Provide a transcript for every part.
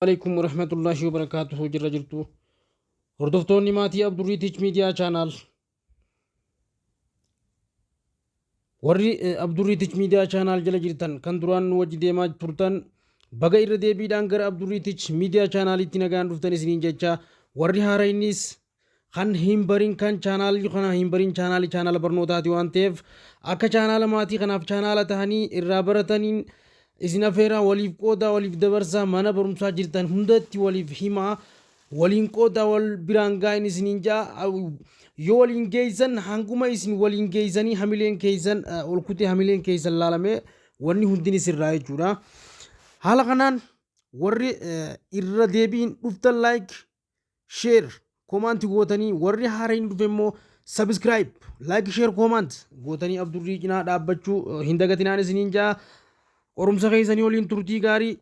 Aleykum warahmatullahi wabarakaatuhu. Jirra jirtu, hordoftoonni maatii Abdurrii Teach Media Channel? Warri Abdurrii Teach Media Channel jala jirtan, kan duraan nu wajji deemaa turtan, baga irra deebiidhaan gara Abdurrii Teach Media Channelitti nagaan dhuftan isiniin jecha, warri haaraynis kan hin barin, kan chaanaalii kana hin barin, chaanaalii chaanaala barnootaati waan ta'eef, akka chaanaala maatii kanaaf chaanaala tahanii irraa barataniin isin afeeraa. Waliif qoodaa, waliif dabarsaa, mana barumsaa jirtan hundatti waliif himaa, waliin qoodaa, wal biraan gaa'in isiniin ja'a. Yoo waliin geessan, hanguma isin waliin geessanii hamileen keessan ol kutee, hamileen keessan laalamee, wanni hundin isirraa jechuudha. Haala kanaan warri irra deebiin dhuftan like, share, comment gootanii, warri haara hin dhufe immoo subscribe, like, share, comment gootanii Abdurrii cinaa dhaabbachuu hin dagatinaan isiniin jaa. Qorumsa keessanii waliin turtii gaarii.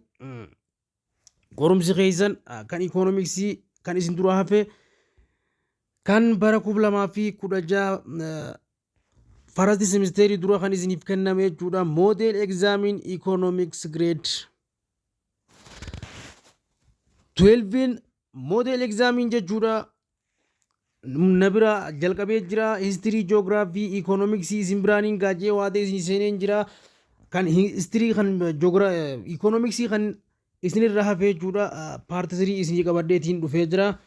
Qorumsi keessan kan ikoonomiksii kan isin dura hafe, kan bara 2016 first semesterii dura kan isiniif kenname jechuudha, model examiin economics grade 12 model examiin jechuudha, na bira jalqabee jira. History, geography, economics isin biraaniin gaajee waa ta'e isin seeneen jira. Kan history, kan economics kan isinirra hafee jechuudha, part 3 isinii qabadheetiin dhufee jira.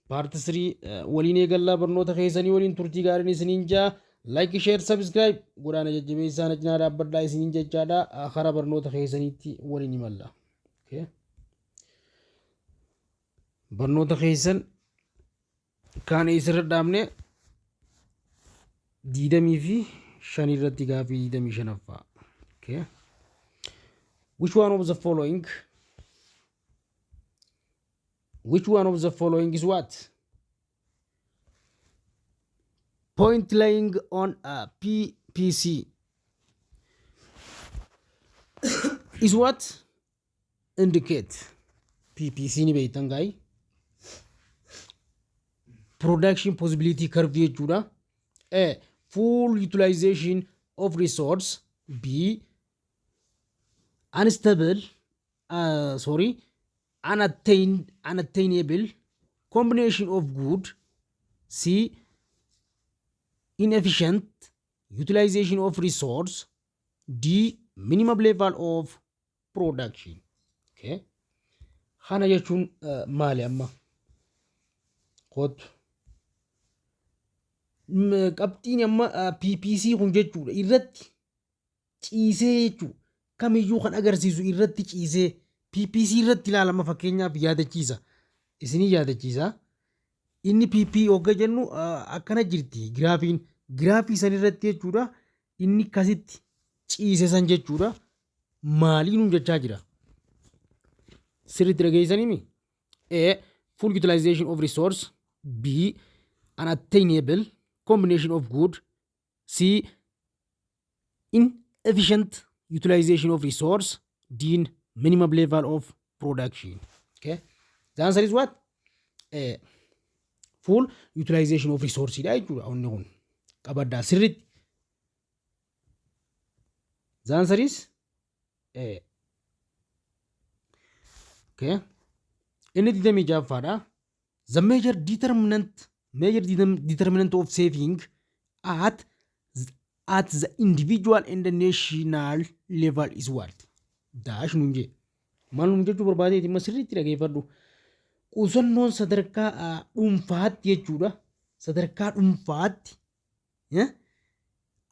Part 3 waliin eegallaa. Barnoota keessanii waliin turtii gaariin isiniin jaa. Like, share, subscribe godhaana, jajjabeessaa, na cinaa dhaabbadhaa isiniin jechaadha. Karaa barnoota keessaniitti waliin imalla. Barnoota keessan kaan isirra dhaabne? 25 irratti, gaafii 25ffaa. Which one of the following is what point lying on a PPC is what indicate? PPC ni beektan gaa'ii, production possibility curve jechuudha. A, full utilization of resource. B, unstable, sorry, unattainable combination of good. C, inefficient utilization of resource. D, minimum level of production. Okay. Kana jechuun maali amma? Kootu. Qabxiin amma PPC kun jechuudha irratti ciisee jechuudha. Kamiyyuu kan agarsiisu irratti ciisee PPC irratti ilaalama. Fakkeenyaaf yaadachiisa. Isinii yaadachiisa. Inni PP hogga jennu akkana jirti giraafiin. Giraafii san irratti jechuudha, inni akkasitti ciise san jechuudha. Maalii nuun jechaa jira? Sirriitti dhageessanii? A, full utilization of resource. B, unattainable combination of good. C, inefficient utilization of resource. D, minimum level of production. Okay. The answer is what? A, full utilization of resource dha jechuudha wanni kun. Qabaddaa sirriitti. The answer is A. Okay. Inni 26ffaadha. The major determinant of saving at the individual and the national level is what? Dash nuun jee. Maal nuun jechuu barbaadeeti? Amma sirriitti dhageeffadhu. Qusannoon sadarkaa dhuunfaatti jechuudha. Sadarkaa dhuunfaatti,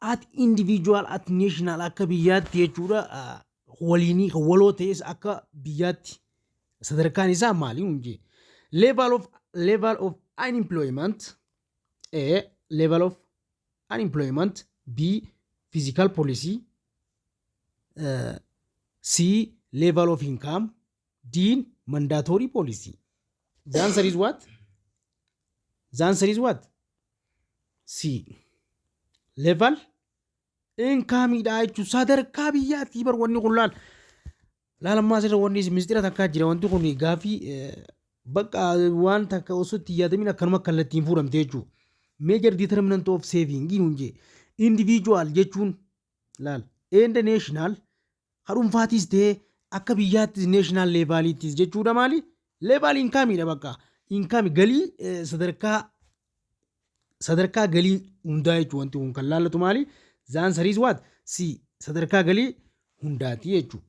at individual, at national, akka biyyaatti jechuudha, waliinii kan waloo ta'es, akka biyyaatti sadarkaan isaa maali nuun jee? Level of unemployment. A, level of unemployment. B, fiscal policy. C, level of income. D, monetary policy. The answer is what? The answer is what? C, level income dha jechuun sadarkaa biyyaatti bar. Wanni kun laal laalammaa asirra wanni mistira takkaa jira. Wanti kun gaafii bakka waan takka osoo itti yaadamin akkanuma kallattiin fuudhamte jechuudha. Major determinant of saving nuun jee. Individual jechuun laal and national, dhuunfaatis ta'ee akka biyyaattis, national leveliittis jechuudha maali? Level income dha bakka. Income galii sadarkaa sadarkaa galii hundaa jechuudha wanti kun kan laallatu maali? The answer is what? C. Sadarkaa galii hundaati jechuudha.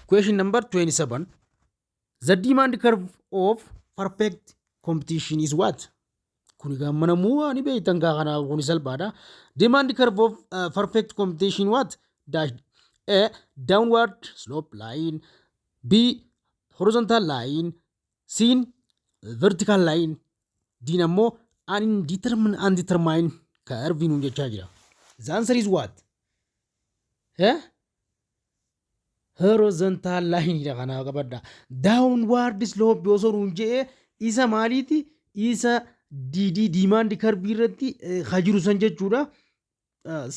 Question number 27. The demand curve of perfect competition is what? Kuni gammanamuu ni beektan gaa kanaaf kuni salphaadha. Demand curve of perfect competition what? Dash A. Downward slope line. B. Horizontal line. C. Vertical line. D ammoo undetermined curve nuun jechaa jira. The answer is what? Eh? Horizontal line dha kanaaf qabadha. Downward slope osoo nuun jedhee isa maaliiti? Isa DD demand curve irratti ka jiru san jechuudha.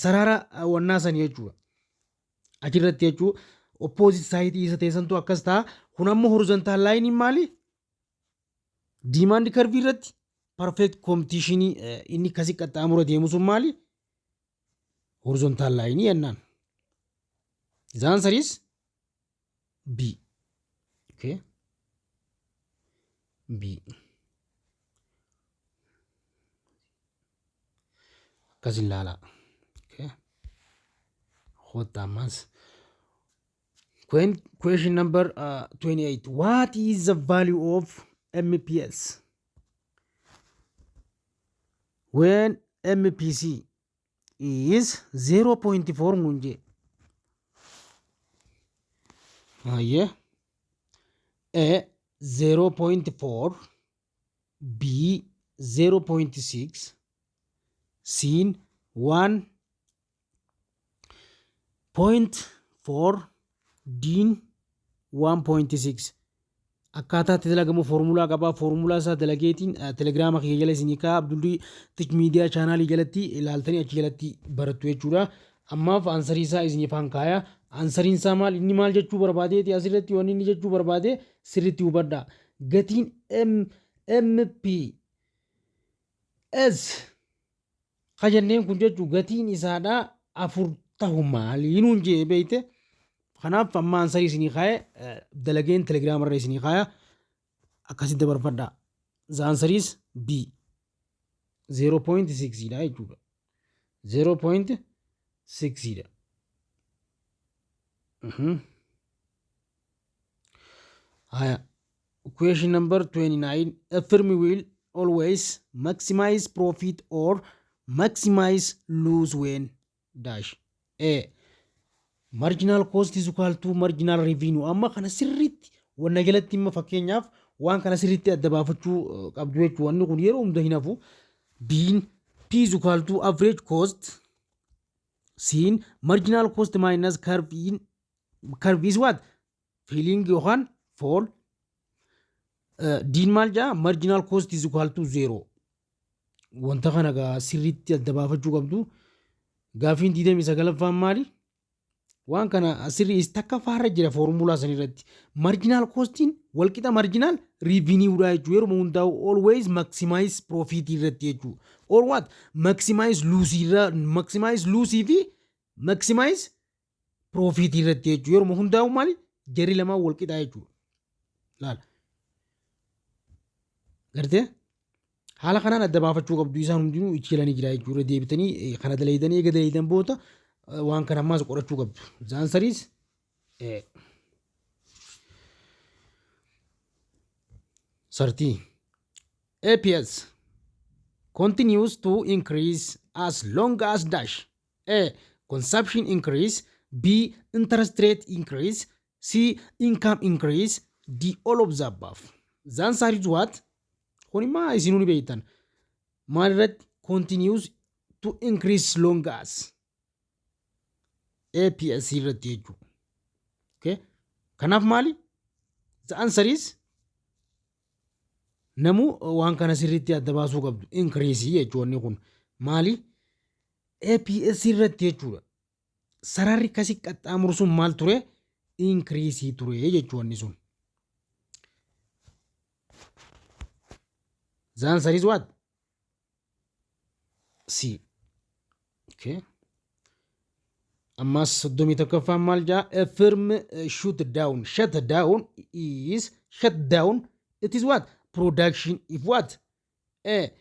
Sarara wannaa san jechuudha. Achirratti jechuu opposite side isa teessantu akkas ta'a. Kun ammoo horizontal line maali? Demand curve irratti perfect competition inni kasi qaxxaamura deemu sun maali? Horizontal line jennaan. The answer is B. Okay. B. Akkas ilaala. Okay. Kottaa ammas. Question number 28. What is the value of MPS? When MPC is 0.4 nuun jee. Hayyee. A 0.4, B 0.6, C 1.4, D 1.6. Akkaataa itti dalagamu foormulaa qabaa. Foormulaa isaa dalageetiin telegiraama kiyya jala isinii kaa Abdullii Tich Miidiyaa chaanaalii jalatti ilaaltanii achi jalatti barattu jechuudha. Ammaaf answerii isaa isiniif kaaya. Answeriin isaa maal inni maal jechuu barbaadeeti asirratti wanni inni jechuu barbaade sirriitti hubadha. Gatiin M MP S ka jenneen kun jechuu gatiin isaadhaa afur tahu maalii nuun jee beeyte. Kanaaf amma answerii isinii kaa'e dalageen telegiraama irra isinii kaaya akkasitti dabarfadha. The answer is B 0.6 dha jechuudha. 0.6 dha. Haya. Question number 29. A firm will always maximize profit or maximize loss when dash. A. Marginal cost is equal to marginal revenue. Amma kana sirriitti wanna jalatti imma fakkeenyaaf waan kana sirriitti adda baafachuu qabdu jechuudha. Wanni kun yeroo hunda hin hafu. B'n P is equal to average cost. C'n marginal cost minus curve in curve is what? Falling yookaan fall. D'n maal jedha? Marginal cost is equal to zero. Wanta kana gaa sirriitti adda baafachuu qabdu. Gaafiin 29ffaan maali? Waan kana sirrii takka faarra jira foormulaa san irratti. Marginal costiin walqixa marginal revenue dha jechuudha. Yeroo hundaa'u always maximize profit irratti jechuudha. Or what? Maximize loss irra maximize loss fi maximize profit irratti jechuudha. Yeroo hundaa'u maali? Jarri lamaan walqixa jechuudha. Laala. Gartee? Haala kanaan adda baafachuu qabdu isaan hundinuu ichi galanii jira jechuudha. Deebitanii kana dalaydanii eega dalaydan booda waan kana ammaas qorachuu qabdu. The answer is A. 30. APS continues to increase as long as dash. A. Consumption increase. B. Interest rate increase. C. Income increase. D. All of the above. The answer is what? Kun immoo isinuu ni beektan. Maal irratti continues to increase long as APS irratti jechuudha. Okay. Kanaaf maali? The answer is namu waan kana sirriitti adda baasuu qabdu. Increase jechuudha wanni kun maali? APS irratti jechuudha. Sararri akkasii qaxxaamuru sun maal ture? Increase ture jechuudha wanni sun. The answer is what? C. Okay. Ammas 31ffaan maal jaa? A firm shut down. Shut down is shut down. It is what? Production if what? A.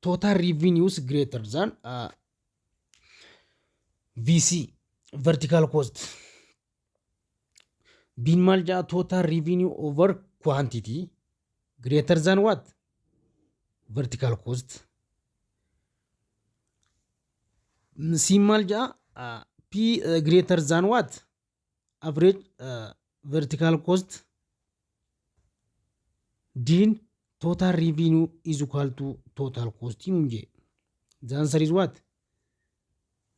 Total revenues greater than VC, vertical cost. B'n maal jaa? Total revenue over quantity greater than what? Vertical cost. C'n maal jaa? P greater than what? Average vertical cost. D'n total revenue is equal to total cost nuun jee. The answer is what?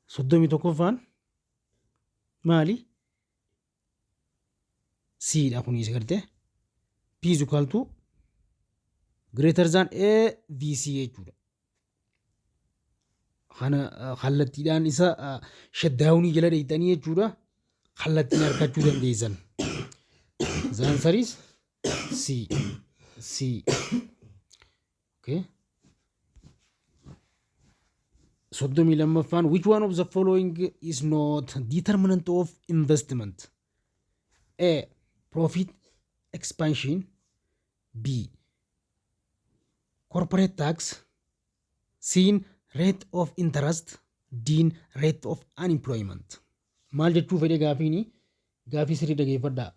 31ffaan maali? C dha kunis gartee. P is equal to greater than A V C jechuudha. Kana kallattiidhaan isa shutdownii jala dheeyxanii jechuudha. Kallattiin argachuu dandeessan. The answer is C. C. Okay. 32ffaan, which one of the following is not determinant of investment? A. Profit expansion. B. Corporate tax. C. Rate of interest. D. Rate of unemployment. Maal jechuu fedhe gaafiini? Gaafii sirrii dhageeffadhaa.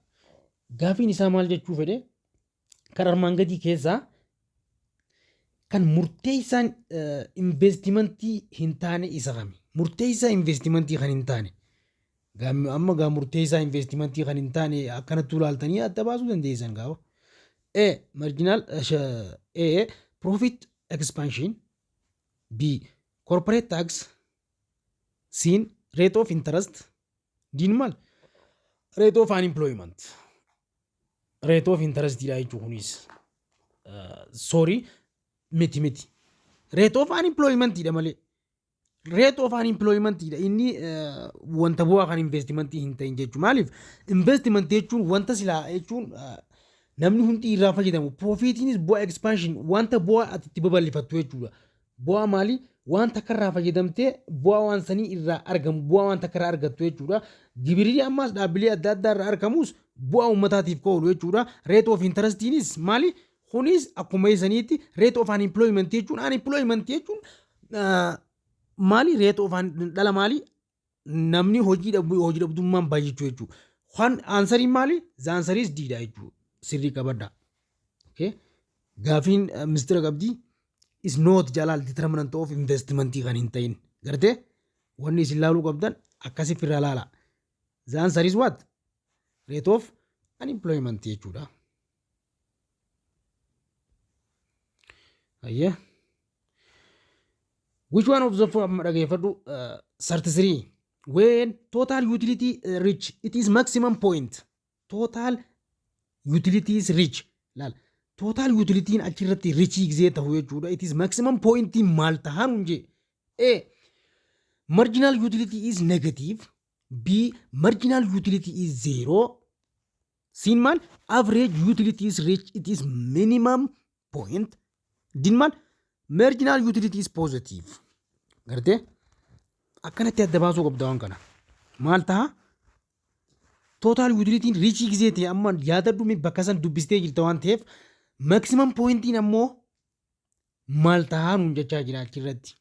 Gaafiin isaa maal jechuu fedhe? Kan armaan gadii keessaa kan murteessaan investimentii hin taane isa kami? Murteessaa investimentii kan hin taane. Amma gaa murteessaa investimentii kan hin taane akkanatti ilaaltanii adda baasuu dandeessan gaafa. A. Marginal A. Profit expansion. B. Corporate tax. C. Rate of interest. D maal? Rate of unemployment. Rate of interest dha jechuun kunis. Sorry, miti miti. Rate of unemployment dha malee. Rate of unemployment dha inni wanta bu'aa kan investimentii hin ta'in jechuudha. Maaliif investimentii jechuun wanta silaa jechuun namni hundi irraa fayyadamu. Profitiinis bu'aa expansion, wanta bu'aa ati itti babal'ifattu jechuudha. Bu'aa maali? Wanta akka irraa fayyadamtee bu'aa waan sanii irraa argamu, bu'aa wanta akka irraa argattu jechuudha. Gibirri ammaas dhaabbilee adda addaa irraa argamus bu'aa uummataatiif oolu jechuudha. Rate of interestiinis maali? Kunis akkuma isaniitti rate of unemployment jechuun, unemployment jechuun maali? Rate of dhala maali? Namni hojii dhabu, hojii dhabdummaan baay'achuu jechuudha. Kan answeriin maali? The answer is D dha jechuudha. Sirrii qabadha. Okay. Gaafiin mistira qabdii is not jalaal determinant of investmentii kan hin ta'in. Gartee wanni isin laaluu qabdan akkasii firraa laala. The answer is what? Rate of unemployment jechuudha. Ayyee. Which one of the four, amma dhageeffadhu, 33, when total utility reach it is maximum point? Total utility is reach, laal, total utilityin achirratti reach gizee ta'u jechuudha, it is maximum point maal tahaa nuun jee? A. Marginal utility is negative. B. Marginal utility is zero. C'n maal? Average utility is reach it is minimum point. D'n maal? Marginal utility is positive. Gartee akkanatti adda baasuu qabda waan kana. Maal taha? Total utilityin reach gizee ta'e, amma yaadadhu bakka san dubbistee jirta waan ta'eef, maximum pointiin ammoo maal tahaa nuun jechaa jira achirratti.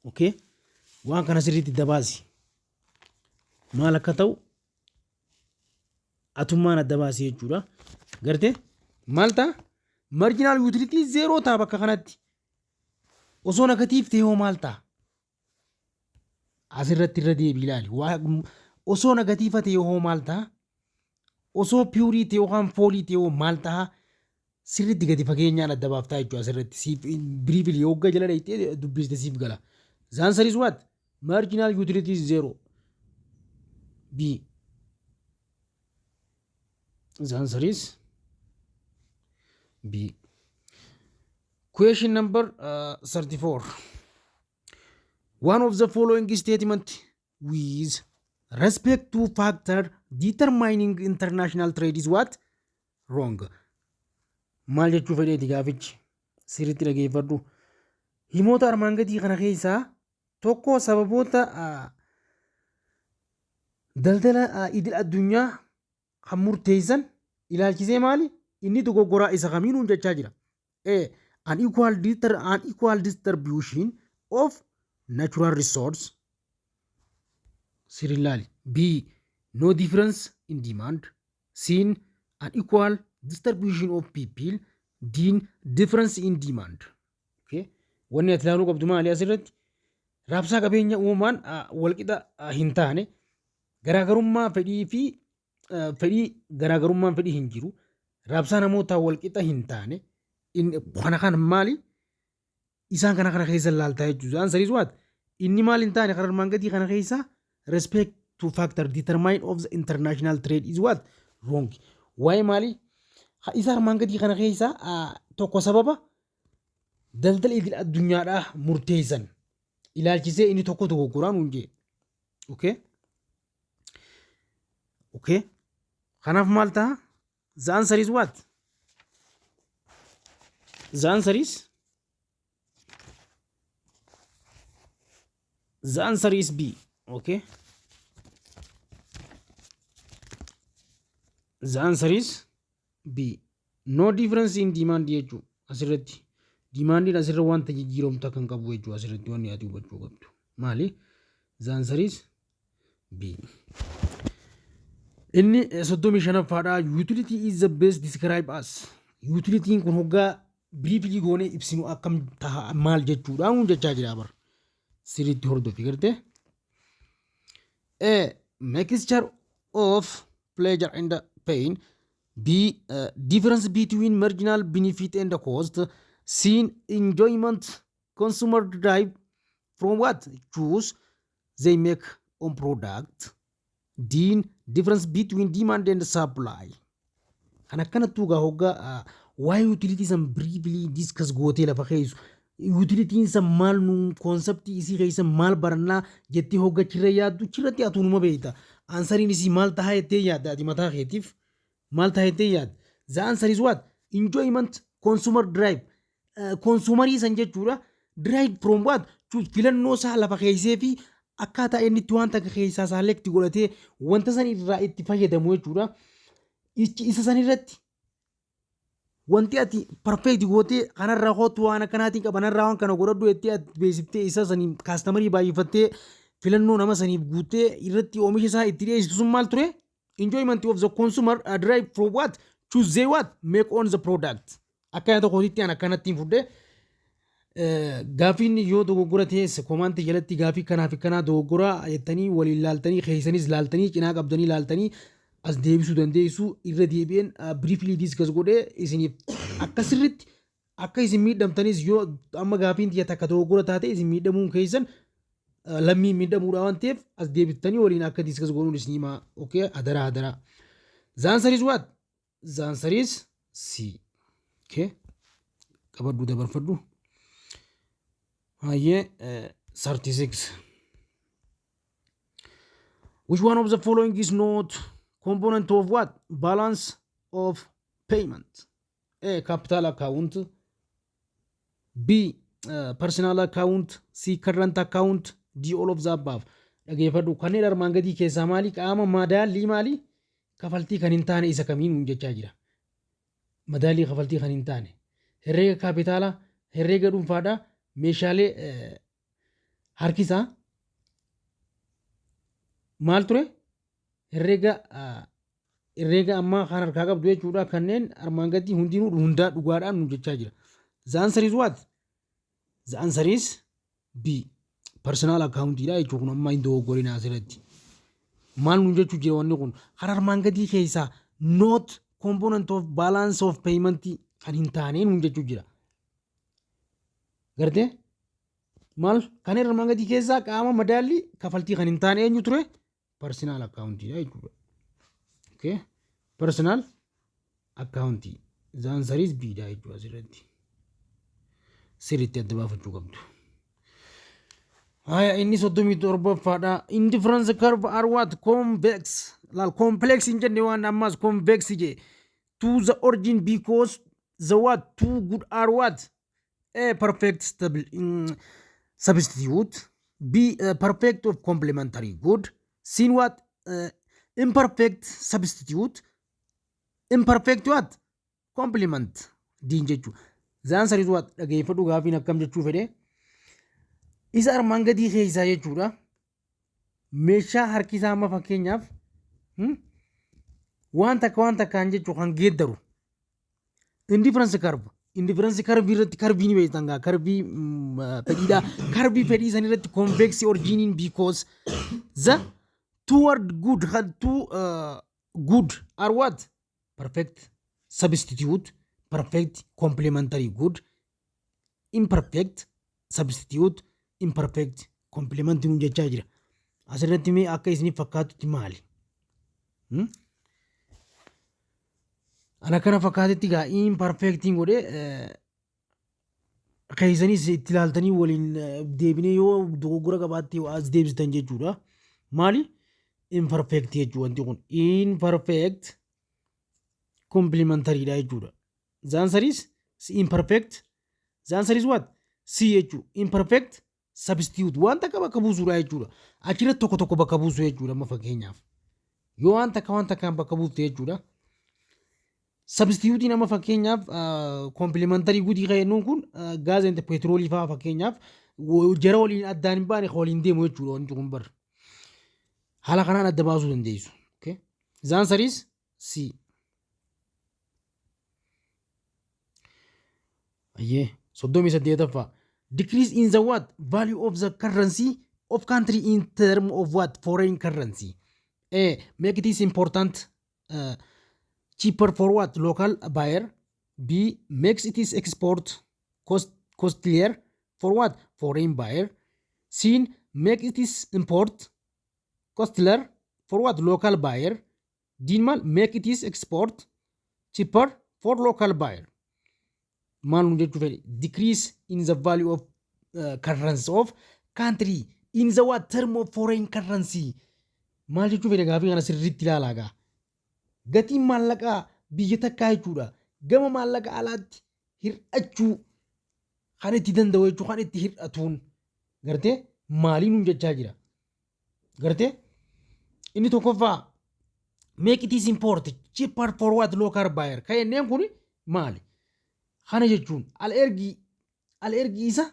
Okay? Waan kana sirriitti dabaasi. Maal akka ta'u atummaan adda baasi jechuudha. Gartee maal ta'a? Marginal utility zero ta'a bakka kanatti. Osoo negative ta'e hoo maal ta'a? Asirratti irra deebii ilaali. Osoo negative ta'e hoo maal ta'a? Osoo pureii ta'e yookaan fallii ta'e hoo maal ta'a? Sirriitti gadi fageenyaan adda baaftaa jechuudha asirratti. Siif briefly hogga jala dhayitee dubbiste siif gala. The answer is what? Marginal utility is zero. B. The answer is B. Question number 34. One of the following statement with respect to factor determining international trade is what? Wrong. Maal jechuu fedheeti gaafichi? Sirriitti dhageeffadhu. Himoota armaan gadii kana keessaa tokko sababoota Daldala idil addunyaa kan murteessan ilaalchisee maali? Inni dogoggoraa isa kamiinuun jechaa jira. A. Unequal distribution of natural resource. Sirilaali. B. No difference in demand. C. Unequal distribution of people. D. Difference in demand. Okay. Wanni ati ilaaluu qabdu maali asirratti? Raabsaa qabeenya uumamaan walqixa hin taane, garaagarummaa fedhii fi fedhii, garaagarummaan fedhii hin jiru. Raabsaa namootaa walqixa hin taane kana kan maali? Isaan kana kana keessa ilaaltaa jechuudha. Answer is what? Inni maal hin taane kan armaan gadii kana keessa respect to factor determine of the international trade is what? Wrong. Waa'ee maali? Isa armaan gadii kana keessa tokko sababa daldala idil addunyaadhaa murteessan ilaalchisee inni tokko dogoggoraan nuun jee. Okay? Okay? Kanaaf maal ta'a? The answer is what? The answer is B. Okay? The answer is B. No difference in demand jechuudha asirratti. Demandiin asirra wanta jijjiiramtu kan qabu jechuudha asirratti wanni ati hubachuu qabdu. Maali? The answer is B. Inni 35ffaadha. Utility is the best describe as. Utilityin kun hoggaa briefly goonee ibsinu akkam ta'a, maal jechuudha nuun jechaa jira bara. Sirriitti hordofi gartee. A. Mixture of pleasure and pain. B. Difference between marginal benefit and the cost. C. Enjoyment consumer derive from what? Choose they make on product. D. Difference between demand and supply. Kan akkanattuu gaa hoggaa waa'ee utility san briefly discuss gootee lafa keessu, utilityin san maal nu conceptii isii keessa maal barannaa jettee hoggachirra yaaddu chirratti atuu numa beekta. Answeriin isii maal tahaa jettee yaadda? Ati mataa keetiif maal tahaa jettee yaadda? The answer is what? Enjoyment consumer derive. Consumerii san jechuudha. Derive from what? Filannoo isaa lafa keessee fi akkaataa inni itti wanta keessaa select godhatee wanta san irraa itti fayyadamu jechuudha. Isa san irratti wanti ati perfect gootee kanarraa kootu waan akkanaatiin qaba, kanarraa waan kana godhadhu jettee ati beeksiftee isa saniin customerii baay'ifattee filannoo nama saniif guuttee irratti oomisha isaa itti dhiyeessitu sun maal ture? Enjoyment of the consumer derive from what? Choose they what? Make on the product. Akka tokkotti an akkanattiin fudhee gaafiin yoo dogoggora ta'es commentii jalatti gaafii kanaa fi kanaa dogoggora jettanii waliin laaltanii, keessanis laaltanii, cinaa qabdanii laaltanii as deebisuu dandeessu. Irra deebi'een briefly discuss godhee isiniif akka sirritti akka isin miidhamtanis, yoo amma gaafiin tiyya takka dogoggora taate isin miidhamuun keessan lammii miidhamuudha waan ta'eef, as deebiftanii waliin akka discuss godhuun isin himaa. Okay, adaraa adaraa. The answer is what? The answer is C. Okay, qabadhu, dabarfadhu. Hayyee, 36. Which one of the following is not component of what? Balance of payment. A. Capital account. B. Personal account. C. Current account. D. All of the above. Dhageeffadhu, kanneen armaan gadii keessaa maali qaama madaallii maali kafaltii kan hin taane isa kamiin jechaa jira. Madaallii kafaltii kan hin taane herreega kaapitaalaa, herreega dhuunfaadhaa, meeshaalee harkisaa maal ture? Herreega ammaa kan harkaa qabdu jechuudha. Kanneen armaan gadii hundinuu hundaa dhugaadhaan nu jechaa jira. The answer is what? The answer is B. Personal accountidha jechuudha. Kun amma hin dogoggorin asirratti. Maal nu jechuu jira wanni kun? Kan armaan gadii keessaa not component of balance of payment kan hin taane nu jechuu jira. Gartee maal, kan armaan gadii keessaa qaama madaallii kafaltii kan hin taane eenyu ture? Personal accountidha jechuudha. Okay. Personal account. The answer is B dha jechuudha asirratti. Sirriitti adda baafachuu qabdu. Haya, inni 37ffaadha. Indifference curve are what? Convex. Laal, complex hin jenne waan ammas convex je. To the origin because the what? Two good are what? A. Perfect stable substitute. B. Perfect of complementary good. C. What? Imperfect substitute, imperfect what? Complement diin jechuudha. The answer is what? Dhageeffadhu, gaafiin akkam jechuu fedhe? Isa armaan gadii keessaa jechuudha. Meeshaa harkisaa amma fakkeenyaaf waan takka waan takkaan jechuu kan geeddaru. Indifference curve. Indifference curve irratti curve ni beektan gaa, curve fedhiidha. Curve fedhii san irratti convex originiin because the toward good had two good are what? Perfect substitute, perfect complementary good, imperfect substitute, imperfect complement nuun jechaa jira. Asirratti mee akka isiniif fakkaatutti maali? Ana kana fakkaatetti gaa imperfectiin godhee, keessanis itti ilaaltanii waliin deebinee yoo dogoggora qabaatte as deebistan jechuudha. Maali? Imperfect jechuudha wanti kun. Imperfect complementary dha jechuudha. The answer is imperfect. The answer is what? C jechuudha. Imperfect substitute waan takka bakka buusuudha jechuudha. Achirratti tokko tokko bakka buusu jechuudha amma fakkeenyaaf. Yoo waan takka waan takkaan bakka buufte jechuudha. Substituutiin amma fakkeenyaaf complementary goodii kan jennuun kun gas and petroolii fa'aa fakkeenyaaf jara waliin addaan hin baane waliin deemu jechuudha wanti kun bar. Haala kanaan adda baasuu dandeessu. Okay. The answer is C. Ayyee, 38ffaa. Decrease in the what? Value of the currency of country in term of what? Foreign currency. A. Make it is important cheaper for what? Local buyer. B. Makes it is export costlier for what? Foreign buyer. C. Make it is import costlier for what? Local buyer. D maal? Make it is export cheaper for local buyer. Maal nu jechuu fedhe? Decrease in the value of currency of country in the what? Term of foreign currency. Maal jechuu fedhe? Gaafii kana sirriitti ilaalaa gaa. Gatiin maallaqaa biyya takkaa jechuudha. Gama maallaqa alaatti hir'achuu kan itti danda'u jechuu kan itti hir'atuun gartee maalii nuun jechaa jira. Gartee inni tokkoffaa make it is import cheaper for what? Local buyer kan jenneen kun maali? Kana jechuun al ergii isa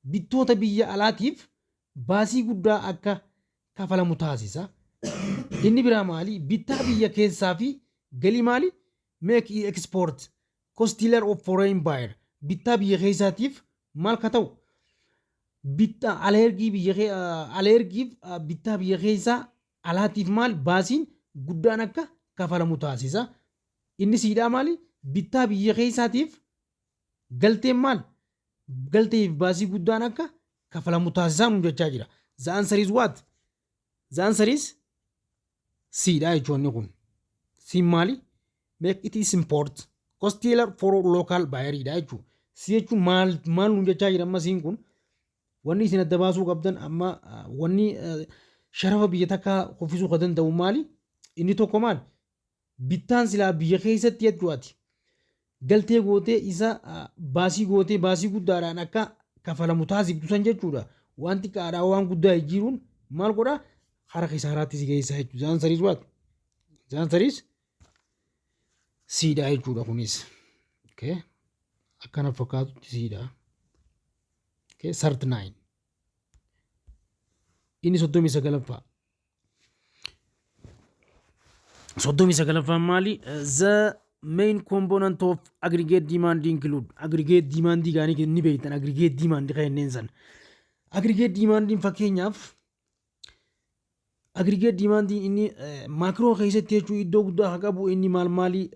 bittoota biyya alaatiif baasii guddaa akka kafalamu taasisa. Inni biraa maali? Bittaa biyya keessaa fi galii maali? Make export costlier of foreign buyer. Bittaa biyya keessaatiif maal ka ta'u? Bittaa ala ergii biyya ala ergiif bittaa biyya keessaa alaatiif maal baasiin guddaan akka kafalamu taasisa. Inni siidhaa maali? Bittaa biyya keessaatiif galteen maal? Galteef baasii guddaan akka kafalamu taasisaa nu jechaa jira. The answer is what? The answer is C dha jechuun kun. C maali? Make it is import costlier for local buyer dha jechuudha. C jechuun maal maal nu jechaa jira amma siin kun? Wanni isin adda baasuu qabdan amma wanni sharafa biyya takkaa kuffisuu kan danda'u maali? Inni tokko maali? Bittaan silaa biyya keessatti jechuudha. Galtee gootee isa baasii gootee baasii guddaadhaan akka kafalamu taasiftu san jechuudha. Waan xiqqaadhaa waan guddaa jijjiiruun maal godhaa? Hara kisaaraatti si geessa jechuudha. The answer is what? The answer is C dha jechuudha kunis. Okay. Akkana fakkaatutti C dha. Okay. 39. Inni 39ffaa. 39ffaan maali? The main component of aggregate demand include. Aggregate demand gaanii ni beektan, aggregate demand kan jenneen san. Aggregate demandiin fakkeenyaaf aggregate demandiin inni macro keessatti jechuun iddoo guddaa kan qabu inni maal maalii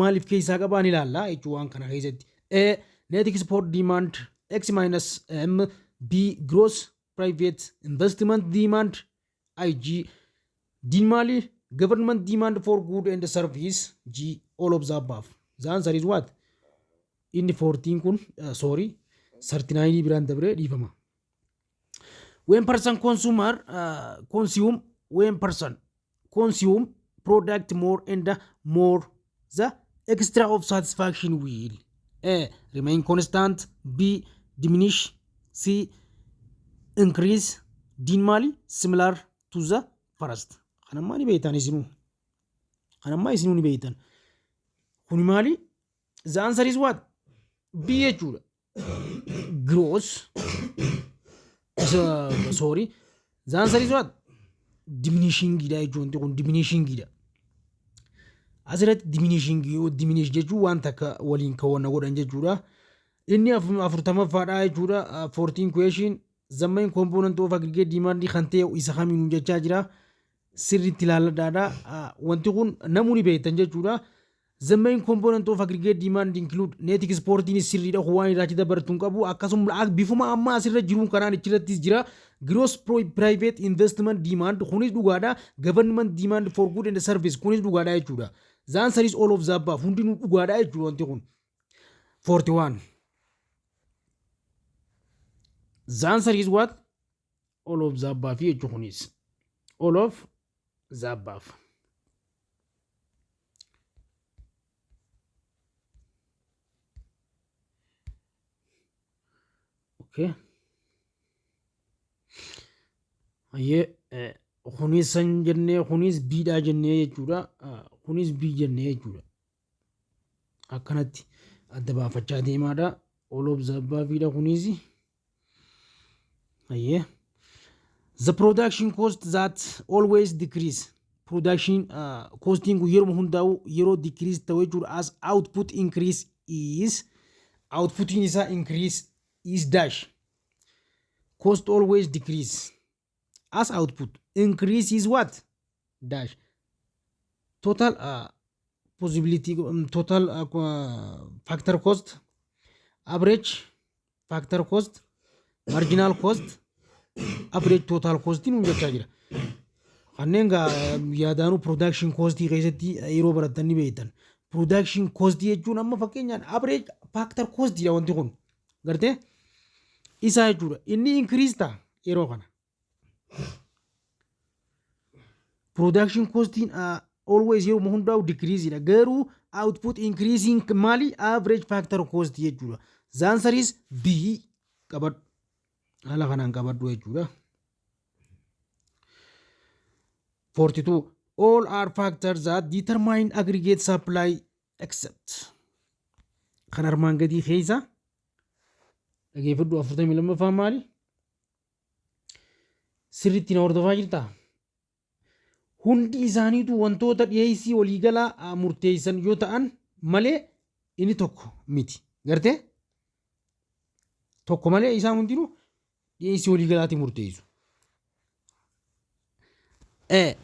maaliif keessaa qabaan ilaalla jechuun waan kana keessatti. A. Net export demand X minus M. B. Gross private investment demand IG. D maali? Government demand for good and service. G. All of the above. The answer is what? Inni 14 kun, sorry, 39 biraan dabree, dhiifama. When person consumer consume, when person consume product more and more, the extra of satisfaction will: A. Remain constant. B. Diminish. C. Increase. D maali? Similar to the First. Kanammaa ni beektan isinuu. Kanammaa isinuu ni beektan. Kuni maali? The answer is what? B jechuudha. Gross. Sorry. The answer is what? Diminishing dha jechuudha. Wanti kun diminishing dha. Asirratti diminishing yoo diminish jechuun waan takka waliin kawanna godhan jechuudha. Inni 40ffaadha jechuudha. 14 question. The main component of aggregate demand kan ta'e isa kamiin jechaa jira. Sirriitti ilaalladhaadha. Wanti kun namuu ni beektan jechuudha. The main component of aggregate demand include net exportiin sirriidha, waan irraa dabartu hin qabu. Akkasuma bifuma amma asirra jiruun kanaan achirrattis jira. Gross private investment demand kunis dhugaadha. Government demand for good and service kunis dhugaadha jechuudha. The answer is all of the above, hundinuu dhugaadha jechuudha wanti kun. 41. The answer is what? All of the above jechuun kunis. All of the above. Okay. Hayyee, kunis san jennee, kunis biidhaa jennee jechuudha. Kunis bii jennee jechuudha. Akkanatti adda baafachaa deemaadha. All of the above dha kunis. Hayyee. The production cost that always decrease. Production costing yeroo hundaa'u yeroo decrease ta'u jechuudha. As output increase is, outputiin isaa increase is dash. Cost always decrease. As output increase is what? Dash. Total possibility, total factor cost, average factor cost, marginal cost, average total cost nuun jechaa jira. Kanneen gaa yaadaanuu production cost keessatti yeroo barattan ni beektan. Production cost jechuun amma fakkeenyaan average factor cost dha wanti kun. Gartee isaa jechuudha. Inni increase ta'a yeroo kana. Production costiin always yeroo hundaa'u decrease dha. Garuu output increasing maali? Average factor cost jechuudha. The answer is B qabadhu. Haala kanaan qabadhu jechuudha. 42. All are factors that determine aggregate supply except. Kan armaan gadii keessa dhageeffadhu, 42ffaan maali? Sirriitti na hordofaa jirtaa? Hundi isaaniitu wantoota dhiyeessii waliigalaa murteessan yoo ta'an malee inni tokko miti. Gartee? Tokko malee isaan hundinuu dhiyeessii waliigalaati murteessu. A.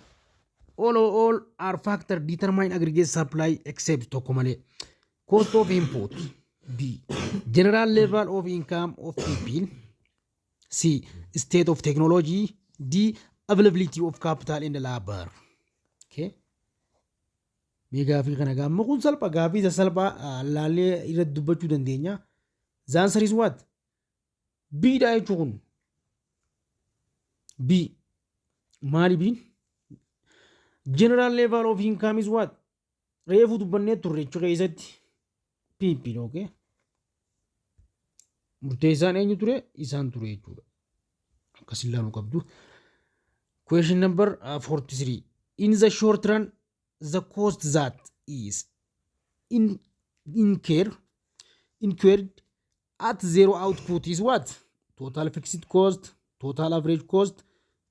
All are factor determine aggregate supply except tokko malee. Cost of input. B. General level of income of people. C. State of technology. D. Availability of capital and labor. Okay. Mee gaafii kana gaamma kun salpha, gaafii isa salphaa laallee irratti dubbachuu dandeenya. The answer is what? B dha jechuun kun. B. Maali B'n? General level of income is what? Reefu dubbannee turre jechuu keessatti. PP, okay. Murteessaan eenyu ture? Isaan ture jechuudha. Akkas ilaaluu qabdu. Question number 43. In the short run, the cost that is in incurred at zero output is what? Total fixed cost, total average cost,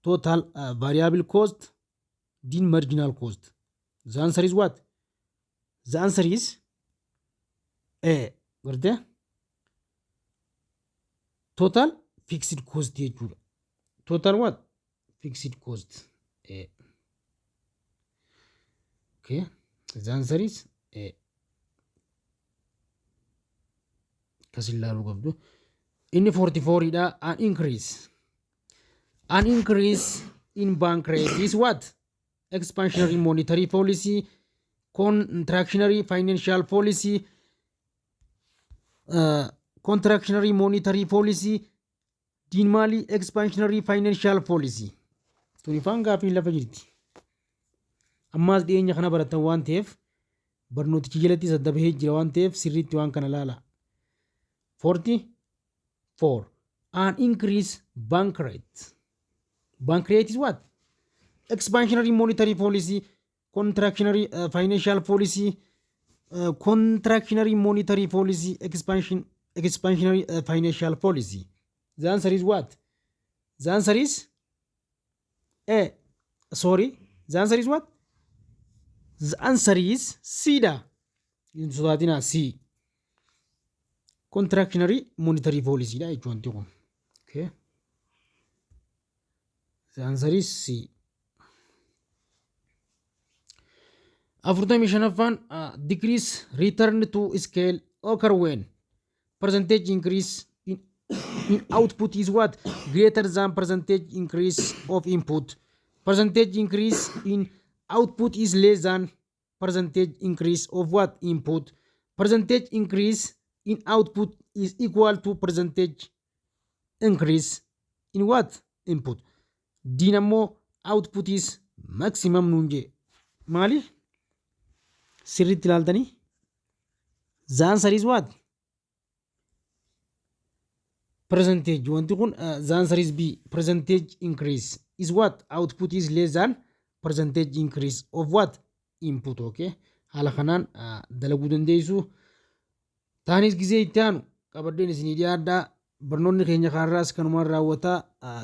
total variable cost, D, marginal cost. The answer is what? The answer is A. Gartee? Total fixed cost jechuudha. Total what? Fixed cost. A. Okay. The answer is A. Akkas ilaaluu qabdu. Inni 44 dha. An increase. An increase in bank rate is what? Expansionary monetary policy, contractionary financial policy, contractionary monetary policy, D'n maali? Expansionary financial policy. Tuni faan gaafii lafa jirti. Ammaas dhiyeenya kana baratan waan ta'eef, barnootichi jalatti sadda bahee jira waan ta'eef, sirriitti waan kana laala. 44. An increase bank rate. Bank rate is what? Expansionary monetary policy, contractionary financial policy, contractionary monetary policy, expansionary financial policy. The answer is what? The answer is A. Sorry, the answer is what? The answer is C dha. Hin sodaatinaa, C. Contractionary monetary policy dha jechuun wanti kun. Okay. The answer is C. 45ffaan, decrease return to scale occur when percentage increase in output is what? Greater than percentage increase of input. Percentage increase in output is less than percentage increase of what? Input. Percentage increase in output is equal to percentage increase in what? Input. D'n ammoo output is maximum nuun jee. Maali? Sirriitti ilaaltanii? The answer is what? Percentage. Wanti kun the answer is B. Percentage increase is what? Output is less than percentage increase of what? Input. Okay. Haala kanaan dalaguu dandeessu. Taanis gizee itti aanu qabadheen isinii dhiyaadhaa. Barnoonni keenya kaarraas kanumaan raawwataa.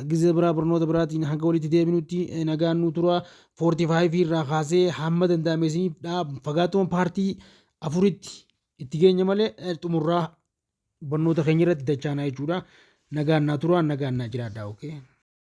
Gizee biraa barnoota biraatiin hanga walitti deebinutti nagaan nu tura. 45 irraa kaasee hamma danda'ame isiniif dha. Fagaatuma paartii afuritti itti geenya malee xumurraa barnoota keenya irratti dachaanaa jechuudha. Nagaan naa tura, nagaan naa jiraadhaa. Okay.